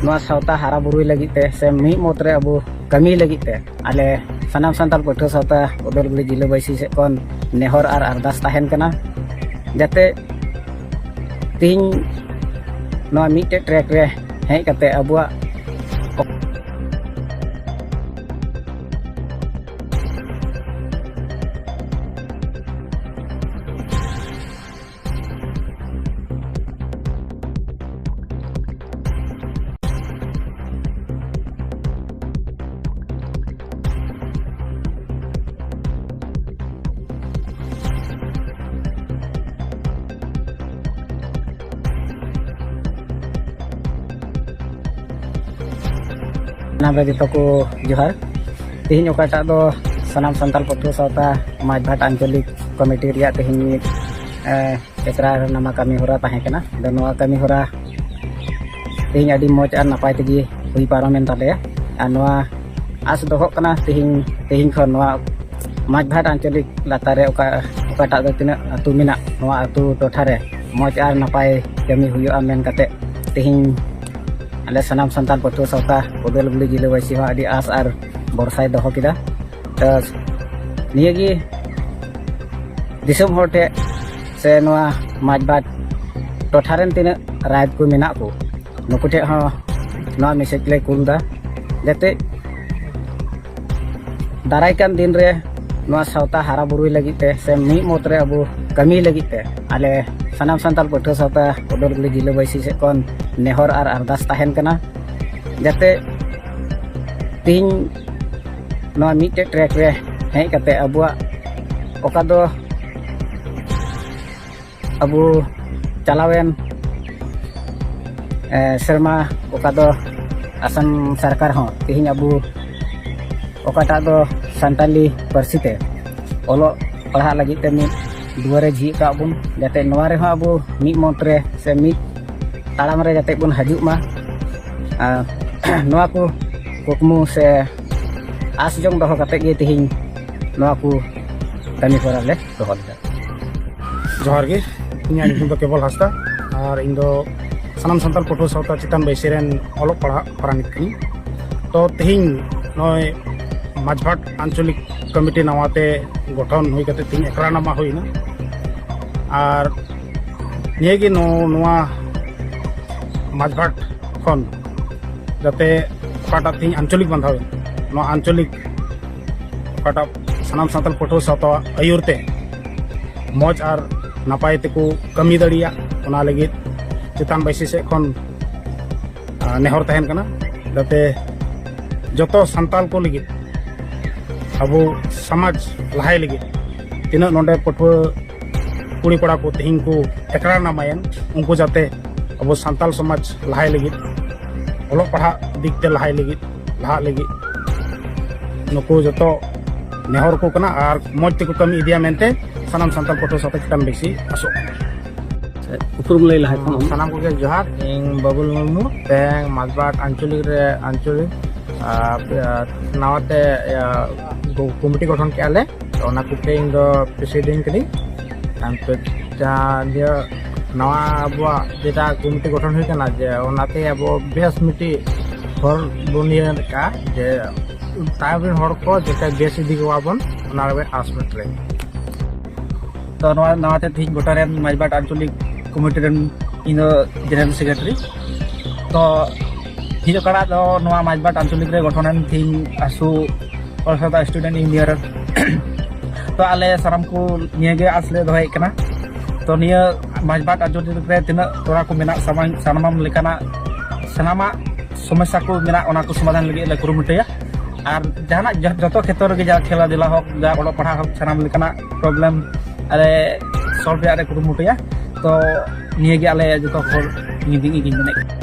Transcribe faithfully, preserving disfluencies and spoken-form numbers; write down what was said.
ᱱᱚᱣᱟ ᱥᱟᱶᱛᱟ ᱦᱟᱨᱟ ᱵᱩᱨᱩᱭ ᱞᱟᱹᱜᱤᱫ ᱛᱮ ᱥᱮ ᱢᱤᱫ ᱢᱚᱛ ᱨᱮ ᱟᱵᱚ ᱠᱟᱹᱢᱤ ᱞᱟᱹᱜᱤᱫ ᱛᱮ ᱟᱞᱮ ᱥᱟᱱᱟᱢ ᱥᱟᱱᱛᱟᱲ ᱯᱟᱹᱴᱷᱩᱣᱟᱹ ᱥᱟᱶᱛᱟ ᱩᱫᱟᱞᱜᱩᱲᱤ ᱡᱤᱞᱟᱹ ᱵᱟᱹᱭᱥᱤ ᱥᱮᱫ ᱠᱷᱚᱱ ᱱᱮᱦᱚᱨ ᱟᱨ ᱟᱨᱫᱟᱥ ᱛᱟᱦᱮᱱ ᱠᱟᱱᱟ, ᱡᱟᱛᱮ ᱛᱤᱦᱤᱧ ᱱᱚᱣᱟ ᱢᱤᱫᱴᱮᱡ ᱴᱨᱮᱠ ᱨᱮ ᱦᱮᱡ ᱠᱟᱛᱮ ᱟᱵᱚᱣᱟᱜ ᱥᱟᱱᱟᱢ ᱨᱮ ᱡᱚᱛᱚ ᱠᱚ ᱡᱚᱦᱟᱨ᱾ ᱛᱮᱦᱮᱧ ᱚᱠᱟᱴᱟᱜ ᱫᱚ ᱥᱟᱱᱟᱢ ᱥᱟᱱᱛᱟᱲ ᱯᱟᱹᱴᱷᱩᱣᱟᱹ ᱥᱟᱶᱛᱟ ᱢᱟᱡᱷ ᱵᱷᱟᱴ ᱟᱧᱪᱚᱞᱤᱠ ᱠᱚᱢᱤᱴᱤ ᱨᱮᱭᱟᱜ ᱛᱮᱦᱮᱧ ᱢᱤᱫ, ᱮ, ᱮᱠᱨᱟᱨᱱᱟᱢᱟ ᱠᱟᱹᱢᱤ ᱦᱚᱨᱟ ᱛᱟᱦᱮᱸ ᱠᱟᱱᱟ᱾ ᱟᱫᱚ ᱱᱚᱣᱟ ᱠᱟᱹᱢᱤ ᱦᱚᱨᱟ ᱛᱮᱦᱮᱧ ᱟᱹᱰᱤ ᱢᱚᱡᱽ ᱟᱨ ᱱᱟᱯᱟᱭ ᱛᱮᱜᱮ ᱦᱩᱭ ᱯᱟᱨᱚᱢᱮᱱ ᱛᱟᱞᱮᱭᱟ᱾ ᱟᱨ ᱱᱚᱣᱟ ᱟᱸᱥ ᱫᱚᱦᱚᱜ ᱠᱟᱱᱟ ᱛᱮᱦᱮᱧ, ᱛᱮᱦᱮᱧ ᱠᱷᱚᱱ ᱱᱚᱣᱟ ᱢᱟᱡᱷ ᱵᱷᱟᱴ ᱟᱧᱪᱚᱞᱤᱠ ᱞᱟᱛᱟᱨ ᱨᱮ ᱚᱠᱟ, ᱚᱠᱟᱴᱟᱜ ᱫᱚ ᱛᱤᱱᱟᱹᱜ ᱟᱹᱛᱩ ᱢᱮᱱᱟᱜ, ᱱᱚᱣᱟ ᱟᱹᱛᱩ ᱴᱚᱴᱷᱟ ᱨᱮ ᱢᱚᱡᱽ ᱟᱨ ᱱᱟᱯᱟᱭ ᱠᱟᱹᱢᱤ ᱦᱩᱭᱩᱜᱼᱟ ᱢᱮᱱ ᱠᱟᱛᱮ ᱛᱮᱦᱮᱧ ᱟᱞᱮ ᱥᱟᱱᱟᱢ ᱥᱟᱱᱛᱟᱲ ᱯᱟᱹᱴᱷᱩᱣᱟᱹ ᱥᱟᱶᱛᱟ ᱩᱫᱟᱞᱜᱩᱲᱤ ᱡᱤᱞᱟᱹ ᱵᱟᱹᱭᱥᱤ ᱦᱚᱸ ᱟᱹᱰᱤ ᱟᱸᱥ ᱟᱨ ᱵᱷᱚᱨᱥᱟᱭ ᱫᱚᱦᱚ ᱠᱮᱫᱟ᱾ ᱛᱚ ᱱᱤᱭᱟᱹᱜᱮ ᱫᱤᱥᱚᱢ ᱦᱚᱲ ᱴᱷᱮᱱ ᱥᱮ ᱱᱚᱣᱟ ᱢᱟᱡᱷ ᱵᱷᱟᱴ ᱴᱚᱴᱷᱟ ᱨᱮᱱ ᱛᱤᱱᱟᱹᱜ ᱨᱟᱭᱛ ᱠᱚ ᱢᱮᱱᱟᱜ ᱠᱚ, ᱱᱩᱠᱩ ᱴᱷᱮᱱ ᱦᱚᱸ ᱱᱚᱣᱟ ᱢᱮᱥᱮᱡᱽ ᱞᱮ ᱠᱩᱞ ᱮᱫᱟ, ᱡᱟᱛᱮ ᱫᱟᱨᱟᱭ ᱠᱟᱱ ᱫᱤᱱ ᱨᱮ ᱱᱚᱣᱟ ᱥᱟᱶᱛᱟ ᱦᱟᱨᱟ ᱵᱩᱨᱩᱭ ᱞᱟᱹᱜᱤᱫ ᱛᱮ ᱥᱮ ᱢᱤᱫ ᱢᱚᱛ ᱨᱮ ᱟᱵᱚ ᱠᱟᱹᱢᱤ ᱞᱟᱹᱜᱤᱫ ᱛᱮ ᱟᱞᱮ ᱥᱟᱱᱟᱢ ᱥᱟᱱᱛᱟᱲ ᱯᱟᱹᱴᱷᱩᱣᱟᱹ ᱥᱟᱶᱛᱟ ᱩᱫᱟᱞᱜᱩᱲᱤ ᱡᱤᱞᱟᱹ ᱵᱟᱹᱭᱥᱤ ᱥᱮᱫ ᱠᱷᱚᱱ ᱱᱮᱦᱚᱨ ᱟᱨ ᱟᱨᱫᱟᱥ ᱛᱟᱦᱮᱱ ᱠᱟᱱᱟ, ᱡᱟᱛᱮ ᱛᱤᱦᱤᱧ ᱱᱚᱣᱟ ᱢᱤᱫᱴᱮᱡ ᱴᱨᱮᱠ ᱨᱮ ᱦᱮᱡ ᱠᱟᱛᱮ ᱟᱵᱚᱣᱟᱜ ᱚᱠᱟ ᱫᱚ ᱟᱵᱚ ᱪᱟᱞᱟᱣᱮᱱ, ᱮ, ᱥᱮᱨᱢᱟ ᱚᱠᱟ ᱫᱚ ᱟᱥᱟᱢ ᱥᱚᱨᱠᱟᱨ ᱦᱚᱸ ᱛᱮᱦᱮᱧ ᱟᱵᱚ ᱚᱠᱟᱴᱟᱜ ᱫᱚ ᱥᱟᱱᱛᱟᱞᱤ ᱯᱟᱹᱨᱥᱤ ᱛᱮ ᱚᱞᱚᱜ ᱯᱟᱲᱦᱟᱜ ᱞᱟᱹᱜᱤᱫ ᱛᱮ ᱢᱤᱫ ᱫᱩᱣᱟᱹᱨᱮ ᱡᱷᱤᱡ ᱟᱠᱟᱫ ᱵᱚᱱ, ᱡᱟᱛᱮ ᱱᱚᱣᱟ ᱨᱮᱦᱚᱸ ᱟᱵᱚ ᱢᱤᱫ ᱢᱚᱛ ᱨᱮ ᱥᱮ ᱢᱤᱫ ᱛᱟᱲᱟᱢ ᱨᱮ ᱡᱟᱛᱮ ᱵᱚᱱ ᱦᱤᱡᱩᱜ ᱢᱟ᱾ ᱟᱨ ᱱᱚᱣᱟ ᱠᱚ ᱠᱩᱠᱢᱩ ᱥᱮ ᱟᱸᱥ ᱡᱚᱝ ᱫᱚᱦᱚ ᱠᱟᱛᱮ ᱜᱮ ᱛᱮᱦᱮᱧ ᱱᱚᱣᱟ ᱠᱚ ᱠᱟᱹᱢᱤ ᱦᱚᱨᱟ ᱞᱮ ᱫᱚᱦᱚ ᱞᱮᱫᱟ᱾ ᱡᱚᱦᱟᱨ ᱜᱮ, ᱤᱧᱟᱹᱜ ᱧᱩᱛᱩᱢ ᱫᱚ ᱠᱮᱵᱚᱞ ᱦᱟᱸᱥᱫᱟ ᱟᱨ ᱤᱧ ᱫᱚ ᱥᱟᱱᱟᱢ ᱥᱟᱱᱛᱟᱲ ᱯᱟᱹᱴᱷᱩᱣᱟᱹ ᱥᱟᱶᱛᱟ ᱪᱮᱛᱟᱱ ᱵᱟᱹᱭᱥᱤ ᱨᱮᱱ ᱚᱞᱚᱜ ᱯᱟᱲᱦᱟᱜ ᱯᱟᱨᱟᱱᱤᱠ ᱠᱟᱹᱱᱟᱹᱧ᱾ ᱛᱚ, ᱛᱮᱦᱮᱧ ᱱᱚᱜᱼᱚᱭ ᱢᱟᱡᱷᱵᱟᱴ ᱟᱧᱪᱚᱞᱤᱠ ᱠᱚᱢᱤᱴᱤ ᱱᱟᱣᱟᱛᱮ ᱜᱚᱴᱷᱚᱱ ᱦᱩᱭ ᱠᱟᱛᱮ ᱛᱮᱦᱮᱧ ᱮᱠᱲᱟ ᱱᱟᱢᱟ ᱦᱩᱭᱱᱟ᱾ ᱟᱨ ᱱᱤᱭᱟᱹᱜᱮ ᱱᱚ-, ᱱᱚᱣᱟ ᱢᱟᱡᱷᱵᱟᱴ ᱠᱷᱚᱱ ᱡᱟᱛᱮ ᱚᱠᱟᱴᱟᱜ ᱛᱮᱦᱮᱧ ᱟᱧᱪᱚᱞᱤᱠ ᱵᱟᱸᱫᱷᱟᱣ ᱮᱱ, ᱱᱚᱣᱟ ᱟᱧᱪᱚᱞᱤᱠ ᱚᱠᱟᱴᱟᱜ ᱥᱟᱱᱟᱢ ᱥᱟᱱᱛᱟᱲ ᱯᱟᱹᱴᱷᱩᱣᱟᱹ ᱥᱟᱶᱛᱟ ᱟᱹᱭᱩᱨ ᱛᱮ ᱢᱚᱡᱽ ᱟᱨ ᱱᱟᱯᱟᱭ ᱛᱮᱠᱚ ᱠᱟᱹᱢᱤ ᱫᱟᱲᱮᱭᱟᱜ, ᱚᱱᱟ ᱞᱟᱹᱜᱤᱫ ᱪᱮᱛᱟᱱ ᱵᱟᱹᱭᱥᱤ ᱥᱮᱫ ᱠᱷᱚᱱ, ᱟᱸ, ᱱᱮᱦᱚᱨ ᱛᱟᱦᱮᱱ ᱠᱟᱱᱟ, ᱡᱟᱛᱮ ᱡᱚᱛᱚ ᱥᱟᱱᱛᱟᱲ ᱠᱚ ᱞᱟᱹᱜᱤᱫ, ᱟᱵᱚ ᱥᱚᱢᱟᱡᱽ ᱞᱟᱦᱟᱭ ᱞᱟᱹᱜᱤᱫ ᱛᱤᱱᱟᱹᱜ ᱱᱚᱰᱮ ᱯᱟᱹᱴᱷᱩᱣᱟᱹ ᱠᱩᱲᱤ ᱠᱚᱲᱟ ᱠᱚ ᱛᱮᱦᱮᱧ ᱠᱚ ᱮᱠᱲᱟ ᱱᱟᱢᱟᱭᱮᱱ, ᱩᱱᱠᱩ ᱡᱟᱛᱮ ᱟᱵᱚ ᱥᱟᱱᱛᱟᱲ ᱥᱚᱢᱟᱡᱽ ᱞᱟᱦᱟᱭ ᱞᱟᱹᱜᱤᱫ, ᱚᱞᱚᱜ ᱯᱟᱲᱦᱟᱜ ᱫᱤᱠ ᱛᱮ ᱞᱟᱦᱟᱭ ᱞᱟᱹᱜᱤᱫ, ᱞᱟᱦᱟᱜ ᱞᱟᱹᱜᱤᱫ ᱱᱩᱠᱩ ᱡᱚᱛᱚ ᱱᱮᱦᱚᱨ ᱠᱚ ᱠᱟᱱᱟ ᱟᱨ ᱢᱚᱡᱽ ᱛᱮᱠᱚ ᱠᱟᱹᱢᱤ ᱤᱫᱤᱭᱟ ᱢᱮᱱᱛᱮ ᱥᱟᱱᱟᱢ ᱥᱟᱱᱛᱟᱲ ᱯᱟᱹᱴᱷᱩᱣᱟᱹ ᱥᱟᱶᱛᱮ ᱪᱮᱛᱟᱱ ᱵᱮᱥᱤ ᱟᱥᱚᱜ ᱠᱟᱱᱟ᱾ ᱩᱯᱨᱩᱢ ᱞᱟᱹᱭ ᱞᱟᱦᱟᱭ ᱛᱟᱵᱚᱱ᱾ ᱥᱟᱱᱟᱢ ᱠᱚᱜᱮ ᱡᱚᱦᱟᱨ, ᱤᱧ ᱵᱟᱵᱩᱞ ᱢᱩᱨᱢᱩ, ᱛᱮᱦᱮᱧ ᱢᱟᱡᱷᱵᱟᱴ ᱟᱧᱪᱚᱞᱤᱠ ᱨᱮ, ᱟᱧᱪᱚᱞᱤᱠ, ᱟᱨ, ᱟᱨ, ᱱᱟᱣᱟᱛᱮ, ᱟᱨ, ᱠᱚ-, ᱠᱚᱢᱤᱴᱤ ᱜᱚᱴᱷᱚᱱ ᱠᱮᱜᱼᱟ ᱞᱮ, ᱛᱚ ᱚᱱᱟ ᱠᱚᱛᱮ ᱤᱧ ᱫᱚ ᱯᱨᱮᱥᱤᱰᱮᱱᱴ ᱠᱟᱹᱱᱟᱹᱧ᱾ ᱛᱟᱨᱯᱚᱨ ᱡᱟᱦᱟᱸ ᱱᱤᱭᱟᱹ ᱱᱟᱣᱟ ᱟᱵᱚᱣᱟᱜ ᱡᱮᱴᱟ ᱠᱚᱢᱤᱴᱤ ᱜᱚᱴᱷᱚᱱ ᱦᱩᱭ ᱠᱟᱱᱟ, ᱡᱮ ᱚᱱᱟᱛᱮ ᱟᱵᱚ ᱵᱮᱥ ᱢᱤᱫᱴᱤᱡ ᱦᱚᱨ ᱵᱚᱱ ᱤᱭᱟᱹ ᱠᱟᱜᱼᱟ, ᱡᱮ ᱛᱟᱭᱚᱢ ᱨᱮᱱ ᱦᱚᱲ ᱠᱚ ᱡᱟᱛᱮ ᱵᱮᱥ ᱤᱫᱤ ᱠᱚᱣᱟ ᱵᱚᱱ, ᱚᱱᱟ ᱨᱮ ᱟᱥ ᱢᱮᱱᱟᱜ ᱞᱮ᱾ ᱛᱚ ᱱᱚᱣᱟ ᱱᱟᱣᱟᱛᱮ ᱛᱮᱦᱮᱧ ᱜᱚᱴᱟ ᱨᱮᱱ ᱢᱟᱡᱷᱵᱟᱴ ᱟᱧᱪᱚᱞᱤᱠ ᱠᱚᱢᱤᱴᱤ ᱨᱮᱱ ᱤᱧ ᱫᱚ ᱡᱮᱱᱟᱨᱮᱞ ᱥᱮᱠᱨᱮᱴᱟᱨᱤ᱾ ᱛᱚ ᱛᱮᱦᱮᱧ ᱚᱠᱟᱴᱟᱜ ᱫᱚ ᱱᱚᱣᱟ ᱢᱟᱡᱷᱵᱟᱴ ᱟᱧᱪᱚᱞᱤᱠ ᱨᱮ ᱜᱚᱴᱷᱚᱱ ᱮᱱ ᱛᱮᱦᱮᱧ ᱟᱥᱩ ᱚᱞ ᱥᱟᱶᱛᱟ ᱥᱴᱩᱰᱮᱱᱴ ᱤᱭᱩᱱᱤᱭᱚᱱ ᱨᱮ᱾ ᱛᱚ ᱟᱞᱮ ᱥᱟᱱᱟᱢ ᱠᱚ ᱱᱤᱭᱟᱹ ᱜᱮ ᱟᱥ ᱞᱮ ᱫᱚᱦᱚᱭᱮᱫ ᱠᱟᱱᱟ᱾ ᱛᱚ ᱱᱤᱭᱟᱹ ᱢᱟᱡᱷᱵᱟᱴ ᱟᱧᱪᱚᱞᱤᱠ ᱨᱮ ᱛᱤᱱᱟᱹᱜ ᱴᱚᱞᱟ ᱠᱚ ᱢᱮᱱᱟᱜ, ᱥᱟᱢᱟᱝ-, ᱥᱟᱱᱟᱢ ᱞᱮᱠᱟᱱᱟᱜ, ᱥᱟᱱᱟᱢᱟᱜ ᱥᱚᱢᱚᱥᱥᱟ ᱠᱚ ᱢᱮᱱᱟᱜ, ᱚᱱᱟ ᱠᱚ ᱥᱚᱢᱟᱫᱷᱟᱱ ᱞᱟᱹᱜᱤᱫ ᱞᱮ ᱠᱩᱨᱩᱢᱩᱴᱩᱭᱟ᱾ ᱟᱨ ᱡᱟᱦᱟᱱᱟᱜ ᱡᱚ-, ᱡᱚᱛᱚ ᱠᱷᱮᱛᱨᱚ ᱨᱮᱜᱮ, ᱡᱟ ᱠᱷᱮᱞᱟ ᱫᱷᱩᱞᱟ ᱦᱳᱠ, ᱡᱟ ᱚᱞᱚᱜ ᱯᱟᱲᱦᱟᱜ ᱦᱳᱠ, ᱥᱟᱱᱟᱢ ᱞᱮᱠᱟᱱᱟᱜ ᱯᱨᱚᱵᱞᱮᱢ ᱟᱞᱮ ᱥᱚᱞᱵᱷ ᱨᱮᱭᱟᱜ ᱞᱮ ᱠᱩᱨᱩᱢᱩᱴᱩᱭᱟ᱾ ᱛᱚ ᱱᱤᱭᱟᱹ ᱜᱮ ᱟᱞᱮ ᱡᱚᱛᱚ ᱦᱚᱲ ᱱᱤᱭᱟᱹ ᱫᱤᱱ ᱜᱮᱧ ᱢᱮᱱᱮᱫ ᱠᱟᱱᱟ᱾